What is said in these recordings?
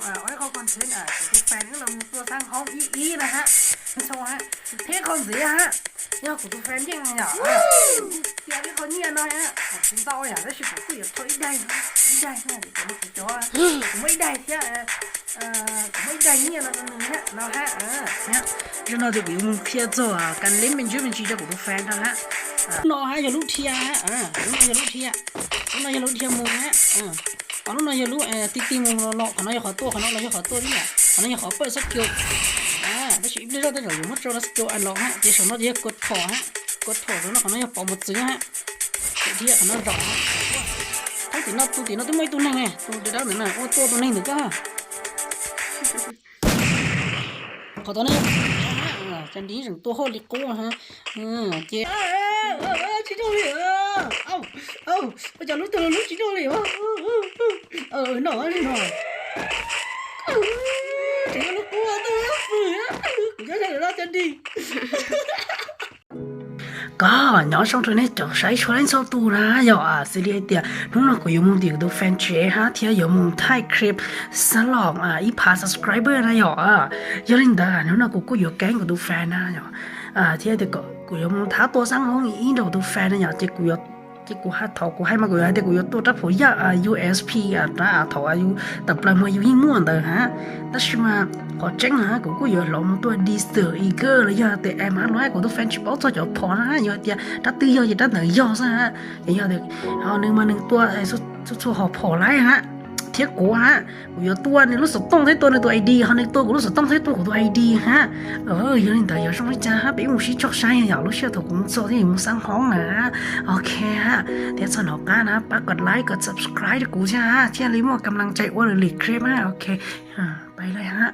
ອາ ໂອ້ຍ ເຂົ້າຄອນເທັນ ອາ ເປັນແຟນກັນແລ້ວ ຕົວສ້າງຫ້ອງອີ່ອີ່ນະຮະ ມັນໂຊຮະ ເທຄອນເສຍຮະ ຍອດຂອງຕົວແຟນເກັ່ງຫະ ອາ ເປັນເຂົາເນຍນ້ອຍຮະ ອາ ຊິນເຕົ້າຫຍັງ ແລ້ວຊິກູຢາກໂທອີ່ໄດ ອີ່ໄດນະ ເດ ເຂົາມາກູຈອ ກູໄມ່ໄດ້ເທຍ ເອີ ເອີ ກູໄມ່ໄດ້ເນຍນ້ອຍໜຶ່ງຮະ ເນາະຮະ ເອີ ເນຍ ຈະນອນຈະກູເທຍໂຊ ອາ ການຫຼິ້ນແມ່ນຈຸແມ່ນຈີຈະກູຕົວແຟນນະຮະ ອາ ເນາະຮະ ຢ່າລຸເທຍຮະ ອາ ເນາະ ຢ່າລຸເທຍ ເນາະ ຢ່າລຸເທຍໝູຮະ ອາ ເອົາ ເນາະ ຢ່າລຸ ເອີ ຕິຕິໝູເນາະ ເຂົານ້ອຍຂໍຕົວ ເຂົານ້ອຍຂໍຕົວນີ້ແຫຼະ ເຂົານ້ອຍຂໍເປີດສະກິວ ອາ ແຕ່ຊິອີບເລີຍ ແຕ່ຊິຢູ່ໝົດໂຊລະສະກິວອັນລັອກຮະ ເຈສອນເນາະ ເຈກົດຂໍຮະ ກົດຂໍເນາະ ເຂົານ້ອຍຂໍໝົດຊື່ຮະ ເທຍເຂົານ້ອຍດອກຮະ ທັງຕີນອກ ຕູຕີນອກ ຕູໄມ້ຕູແໜ່ງແນ່ ຕູເດດາວເນີນະ ໂອ້ ຕົວຕູແໜ່ງໜຶ່ງກໍ ຂໍຕົວໜຶ່ງ ຈັນດີ ຕົວໂຫດລິໂກ້ຮະ ເອີ ເຈ ເອີ ເອີ ເອີ ຊິໂດນເລີຍ ເອີ ເອົາ ເອົາ ຈະລຸຕົວລຸຊິໂດນເລີຍ ເອີ ເອີ ເອີ ໜໍ ໜໍ ເອີ ຈະລຸຕົວ ຕົວ ເອີ ຈະໄດ້ລະ ຈັນດີ ກໍ ເນາະ ຊ່ອງໂທເນັດ ຈອງໄຊ ຊວນເລ່ນໂຊຕູນະ ຢໍ ອາ ຊີເຣຍເຕຍ ໜູນະ ກູຢູ່ມຸມຕີກູແຟນເຈຮະ ທຽວຢູ່ມຸມຖ່າຍຄລິບ ສະຫຼອງ ອາ ອີພາ subscriber ນະ ຢໍ ອາ ຢໍລິນດາ ໜູນະ ກູກູຢູ່ແກ້ງກູດູແຟນນະ ຢໍ ອາ ທຽວເຕຍ ກ- ກູຢາກມາທາຕົວສ້າງຫ້ອງອີ່ອີ່ດອກ ໂຕແຟນນະ ຢາກເຈັກກູຢາກ ເຈັກກູຫາເຖົາ ກູໃຫ້ມາ ກູຢາກເຈັກກູຢາກຕົວຕາຜົວຢາກ ອາ ຢູເອັສພີ ອາ ຕາອາເຖົາ ອາ ຢູ່ຕາປະເມື່ອຍຢູ່ຍິ່ງມ່ວນເດີຮະ ຕາຊິມາ ຂໍເຈັງຫາ ກູກູຢາກລອງຕົວດີເຊີອີເກີ ລະຢາກເຕະແອມຫ້າຮ້ອຍ ກູໂຕແຟນຊິເປົ່າຊອດຈອດພໍນະ ຢາກເຕະຕາຕື້ຢາກເຕະຕາເໜີຢາກຊະຫະ ຢາກເຕະ ເອົາໜຶ່ງມາໜຶ່ງຕົວ ໃຫ້ສຸດ ສຸດ ສຸດຫໍ່ພໍຫຼາຍຫະ ທຽວກູຫະ ກູຢາກຕົວນີ້ ລູກສະຕ້ອງໃຊ້ຕົວໃນຕົວໄອດີ ເຮົາໃນຕົວກູລູກສະຕ້ອງໃຊ້ຕົວຂອງຕົວໄອດີຫະ ເອີ ຢາກນີ້ຕາ ຢາກຊ່ອງນີ້ຈາຫະ ເປັນໝູຊິຊອກໃຊ້ ຢາກລູກເຊື່ອຖືກກູຊອກທີ່ໝູສ້າງຫ້ອງນະ ໂອເຄຫະ ເດຊອນອກການະ ປາກກົດໄລ ກົດ subscribe ໃຫ້ກູຊະຫະ ເພື່ອເລີຍມີກຳລັງໃຈອັວເລີຍຄລິບຫະ ໂອເຄ ອາ ໄປເລີຍຫະ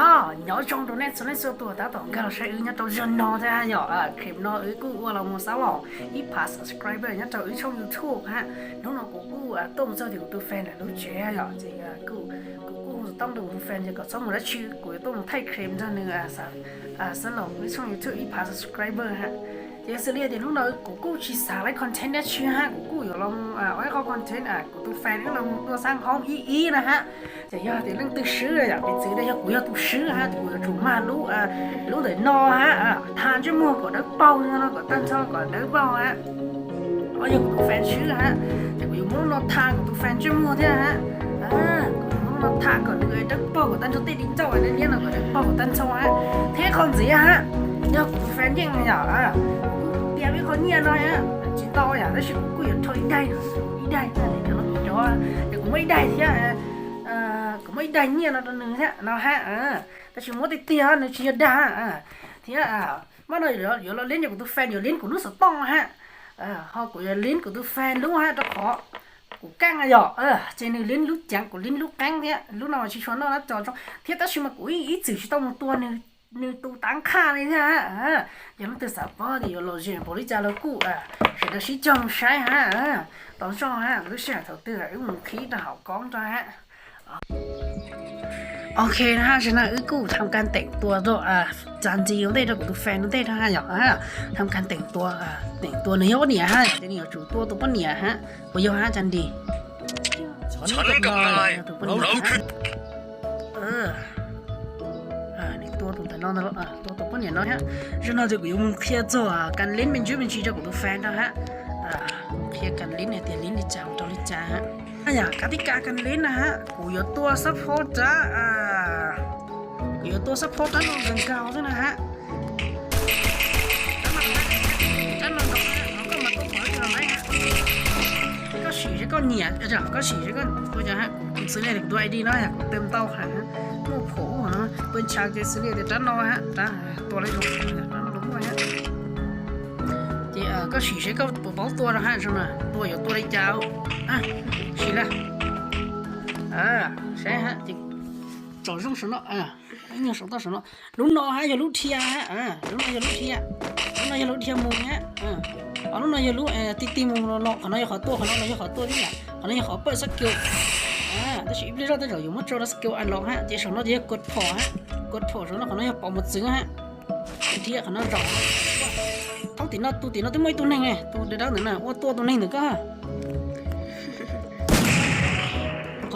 ກໍ ເນາະ ຊ່ອງໂຕເນັດ ສ່ວນໃນສ່ວນຕົວຕາຕອງການໃຊ້ອືຍາໂຕຈະນອນຈະຫະ ເນາະ ອາ ຄລິບເນາະ ອືກູອັວລາໂມຊາຫຼອງ ອີພາ subscriber ຍາໂຕອືຊ່ອງ YouTube ຫະ ນ້ອງໆ ກູກູ ອາ ຕົງເຈົ້າທີ່ກູແຟນ ອາ ຮູ້ເຈ ເນາະ ຈິງ ອາ ກູ ກູກູຕ້ອງດູແຟນ ຈະກໍຊ່ອງລະຊື່ ກູຕ້ອງໄທເຄຣມເຈົ້າໜຶ່ງ ອາ ສາ ອາ ສາຫຼອງ ອືຊ່ອງ YouTube ອີພາ subscriber ຫະ ເຈສເລຍ ເດ ນ້ອງໆ ກູກູຊິສາໄລຄອນເທັນແດ່ຊື່ຫະ ກູກູຢາກລອງ ອາ ອ້ອຍເຂົ້າຄອນເທັນ ອາ ກູຕົວແຟນ ລອງຕົວສ້າງຫ້ອອງອີ່ອີ່ນະຫະ ຈະຢາກເຕະເລື່ອງຕື້ຊື ຢາກເປັນຊືໄດ້ ຢາກ ກູຢາກຕູຊືຫະ ກູຢາກຖູມາລູ ອາ ລູໄດນອຫະ ອາ ທານຈະມົວກໍໄດ້ເປົ່າເນາະ ກໍຕັນຊອກກໍໄດ້ເປົ່າຫະ ອາ ຢາກຕູແຟນຊືຫະ ຢາກຢູ່ມົວນອກທານຕູແຟນຈະມົວເທຍຫະ ອາ ຢູ່ມົວນອກທານກໍໄດ້ເປົ່າກໍຕັນຊອກເຕະດິນເຈົ້າ ອາ ເນຍນະ ກໍໄດ້ເປົ່າກໍຕັນຊອກຫະ ເທຄອນເສຍຫະ ຢາກຕູແຟນເກັ່ງຫະ ອາ ຕຽມໃຫ້ເຂົາເນຍນ້ອຍຫະ ຈິນຕອຫະ ແລ້ວຊິກູຢາກໂທອີ່ໄດ ອີ່ໄດ ນະ ເດ ເຂົາຈອ ຢາກໄມ່ໄດ້ເທຍ ເອີ ກະບໍ່ໄດ້ເນຍເນາະ ໂຕໜຶ່ງເນຍເນາະຫະ ເອີ ແຕ່ຊິມົວແຕ່ເຕຍເນາະ ຊິດາ ເອີ ເທຍ ອາ ມາໜ້ອຍ ດຽວ ດຽວລາວຫຼິ້ນຢູ່ຕູແຟນ ດຽວຫຼິ້ນກູລູກສະຕ້ອງຫະ ເອີ ເຮົາກູຢາກຫຼິ້ນກູຕູແຟນລູຫະ ຕະຂໍ ກູແກ້ງອະຢໍ ເອີ ເຈໜຶ່ງຫຼິ້ນລູແຈງ ກູຫຼິ້ນລູແກ້ງເທຍ ລູນອນຊິຊວນນອນນະ ຈອ ເທຍ ຕາຊິມາ ກູອີ່ ອີ່ຈື່ຊິຕ້ອງຕົວໜຶ່ງ ໜຶ່ງຕູຕາງຂ້ານີ້ເທຍ ເອີ ຢາກມາຕື່ນສາປອດ ດຽວລາວເຈບໍລິຈາກລາວກູ ເອີ ເຮັດໄດ້ຊິຈອງໃຊ້ຫະ ເອີ ຕອນຊ່ອງຫະ ລູກຊາຍເຖົ້າເຕືອ ອື ຄີຕາຫາວກ້ອງຕາຫະ ໂອເຄນະຮະ ສະນັ້ນອືກູທຳການແຕ່ງຕົວໂຕ ອາ ຈັນຈີໂຕເຕະ ໂຕແຟນໂຕເຕະນະຮະ ຢາກ ອາ ທຳການແຕ່ງຕົວ ອາ ແຕ່ງຕົວໃນໂຍກນີ້ຮະ ຈະນີ້ຢູ່ຕົວໂຕປະເນຍຮະ ບໍ່ຢູ່ຮະ ຈັນດີ ເອີ ອາ ນີ້ຕົວໂຕຕະລອນ ອາ ຕົວໂຕປະເນຍເນາະຮະ ສະນັ້ນຈະຢູ່ມຸມເຄຍໂຕ ອາ ການຫຼິ້ນແມ່ນຈຸແມ່ນຈີຈະກູໂຕແຟນນະຮະ ອາ ເຄຍການຫຼິ້ນໃຫ້ເຕຍຫຼິ້ນລິຈາ ໂຕລິຈາຮະ ອາ ກະຕິກາການຫຼິ້ນນະຮະ ກູຢາກຕົວຊັບພອດຈາ ອາ ກູຢາກຕົວຊັບພອດຈານ້ອງເດືອນເກົ້າຊັ້ນນະຮະ ເກົ້າສີ່ ເກົ້າເນຍ ເອີ ເກົ້າສີ່ ເກົ້າເນຍ ເອີ ເກົ້າສີ່ ເກົ້າ ໂຕຈະຮະ ກູຊື້ໃຫ້ຕົວໄອດີເນາະ ຫາກເຕີມເຕົ້າຫາ ໂອ້ໂຫ ເນາະ ເປີນຊາວເຈຊື້ເດຕານອຮະ ຕາ ຕົວໄລລົງ ຕົວໄລລົງ ເຈ ເອີ ເກົ້າສີ່ ເກົ້າ ຕົວເປົ່າຕົວນະຮະ ຊັ້ນນະ ຕົວຢູ່ຕົວໄລຈາວ ອາ ສີ່ລະ ເອີ ໃຊ່ຮະ ເຈ ຈອດລົງຊັ້ນເນາະ ອາ ຍັງສອງຕໍ່ສອງເນາະ ລຸ້ນໜໍຮະ ຢ່າລຸເທຍຮະ ອາ ລຸ້ນໜໍຢ່າລຸເທຍ ລຸ້ນໜໍຢ່າລຸເທຍໝູຮະ ອາ ເອົາລຸ້ນໜໍຢ່າລຸ ເອີ ຕິຕິໝູເນາະ ເຂົານ້ອຍຂໍຕົວ ເຂົານ້ອຍຂໍຕົວນີ້ລະ ເຂົານ້ອຍຂໍເປີດສະກິວ ອາ ແຕ່ຊິອີບເລີຍ ແຕ່ຊິຢູ່ໝົດໂຊລະສະກິວອັນລັອກຮະ ເຈສອງເນາະ ຢ່າກົດພໍຮະ ກົດພໍສະເນາະ ເຂົານ້ອຍຂໍໝົດຊື່ຮະ ເທຍເຂົານ້ອຍດອກ ເອົາຕີນອກ ຕູຕີນອກ ຕູໄມ້ຕູແໜ່ງແນ່ ຕູເດດາວເນີນະ ໂອ້ ຕົວຕູແໜ່ງໜຶ່ງກໍ ຂໍ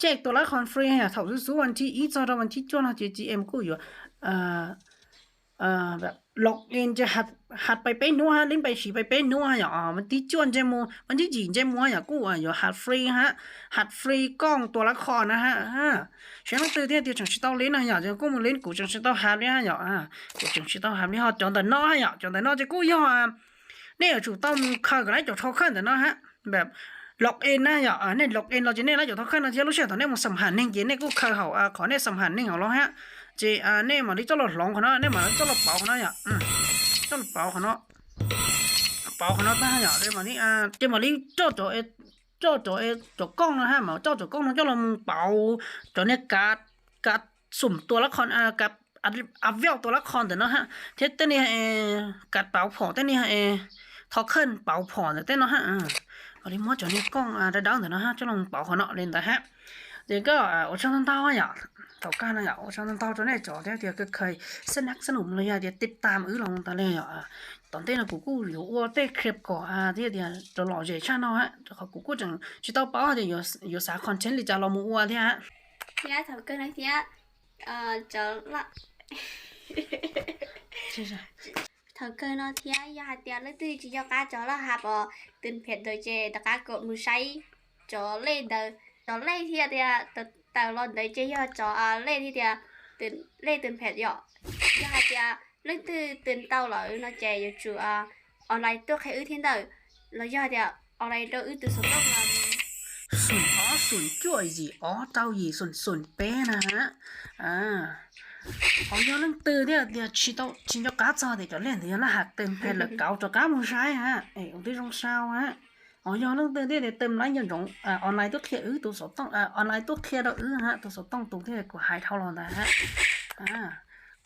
ແຈກຕົວລະຄອນຟຣີ ໃຫ້ເທົ່າສູໆ ວັນທີອີກ ຈະຮອດວັນທີຈວນ ເຮົາເຈ ຈີເອັມ ກູຢູ່ ເອີ ເອີ ແບບ ລັອກອິນ ຈະຫັດ ຫັດໄປເປນູຮະ ຫຼິ້ນໄປສີໄປເປນູຮະ ຫຍັງ ອາ ວັນທີຈວນ ເຈມູ ວັນທີຈີເຈມູ ຫຍັງ ກູ ອາ ຢູ່ ຫັດຟຣີຮະ ຫັດຟຣີກ້ອງຕົວລະຄອນນະຮະ ອາ ຊວນໜັງສືທີ່ ທີ່ຈັ່ງຊິຕ້ອງຫຼິ້ນນະ ຫຍັງ ຈະກູມາຫຼິ້ນ ກູຈັ່ງຊິຕ້ອງຫັດເລີຍຫະ ຫຍັງ ອາ ກູຈຶ່ງຊິຕ້ອງຫັດລີ ຮອດຈອນຕະເນາະ ຫຍັງ ຈອນຕະເນາະ ຈະກູ ຫຍັງ ອາ ແນ່ ຈູຕ້ອງເຂົ້າກັນໄດ້ ຈອກໂທເຄັນແຕ່ເນາະຮະ ແບບ ລັອກອິນນະ ຫຍັງ ອາ ແນ່ ລັອກອິນ ເຮົາຈະແນ່ໄດ້ ຈອກໂທເຄັນນະ ທີ່ຮູ້ສຶກຕອນແນ່ ມັນສຳຄັນແຮງ ເກມແນ່ ກູເຂົ້າເຮົາ ອາ ຂໍແນ່ສຳຄັນແຮງເຮົາລອງຮະ ເຈ ອາ ແນ່ ມາລິເຈົ້າລອດຫຼອງຂອງເນາະ ແນ່ ມາລິເຈົ້າລອດເປົາຂອງເນາະ ຫຍັງ ອືມ ເຈົ້າລອດເປົາຂອງເນາະ ເປົາຂອງເນາະ ຕາ ຫຍັງ ເດ ມາລິ ອາ ເຈ ມາລິເຈົ້າ ເຈົ້າ ເອ ເຈົ້າ ເຈົ້າ ເອ ເຈົ້າກ້ອງນະຮະ ມາເຈົ້າ ເຈົ້າກ້ອງນະ ເຈົ້າລອງເປົາ ເຈົ້າແນ່ກາດ ກາດ ສຸ່ມຕົວລະຄອນ ອາ ກັບ ອາ ອາເວວຕົວລະຄອນແຕ່ເນາະຮະ ເຮັດແຕ່ນີ້ ເອ ກາດເປົາພໍແຕ່ນີ້ ເອ ໂທເຄັນເປົາພໍແຕ່ເນາະຮະ ເອີ ເອົາລິມອດຈອກນີ້ກ້ອງ ອາ ດາວແຕ່ເນາະຮະ ຈະລອງເປົາຂອງເນາະ ເຫຼັ້ນຕາຮະ ເດກໍ ອາ ໂອຊາງຕັນເຕົາ ອາ ຢາກ ເຕົາກ້ານ ອາ ຢາກ ໂອຊາງຕັນເຕົາ ໂຕແນ່ຈໍ ແຕ່ເທື່ອກໍເຄີຍສະໜັບສະໜູນເລີຍ ຢາກຕິດຕາມ ອື ລອງຕາແລ້ວ ອາ ຕອນເຕັ້ນ ອາ ກູກູຢູ່ ໂອ ເຕະເຄັບກໍ ອາ ທີ່ ທີ່ ຕະຫຼອດເຈຊາເນາະຮະ ເຂົາ ກູກູຈັ່ງຊິເຕົາເປົາ ທີ່ ຢູ່ ຢູ່ສາຄອນເທັນ ຫຼືຈະລອງມືອວດທີ່ຮະ ເທຍ ເຖົ້າເກີນເທຍ ເອີ ຈະລະ ເຖົ້າເກີນເນາະ ເທຍ ຢາກໃຫ້ເຕຍ ເລີຍຕື່ ຈະຢອກກາ ຈະລະຫາ ປໍ ຕື່ນເພັດ ໂດຍເຈ ຕະກາ ກົດມືໄຊ ຈະເລດ ເດີ ຈະເລເທຍ ເຕຍ ເຕົາລອນ ໂດຍເຈ ຢອກ ຈະ ອາ ເລທີ່ເຕຍ ຕື່ນ ເລຕື່ນເພັດ ຢອກ ຢາກໃຫ້ເຕຍ ເລີຍຕື່ ຕື່ນເຕົາເລີຍເນາະ ເຈ ຢູ່ຈູ ອາ ອອນລາຍຕົວເຄອຶທີ່ເດີ ລະຢາກໃຫ້ເຕຍ ອອນລາຍຕົວອຶ ຕູສອງ ຕ້ອງ ອາ ສູນ ອໍ ສູນ ຈ້ວຍ ສີ່ ອໍ ເຕົ້າ ຢີ ສູນ ສູນ ເປ ນະຮະ ອາ ອໍ ຢອກເລີຍຕື່ ເດ ເດ ຊິເຕົາ ຊິຢອກກາ ຈະ ເດ ຈະເລ ເດ ລະຫັດ ຕື່ນເພັດ ລະເກົາ ຈະກາ ໝູ່ໄຊ ຮະ ເອ ອົງຕິ ສົງຊາວ ຮະ ອໍ ຢອກເລີຍຕື່ ເດ ເດ ຕື່ມລາຍ ຢອກ ອາ ອອນລາຍຕົວເຄອຶ ຕູສອງ ຕ້ອງ ອາ ອອນລາຍຕົວເຄດອກອຶ ຮະ ຕູສອງ ຕ້ອງ ຕູ ເດ ກູຫາຍເທົ່າລອນ ນະຮະ ອາ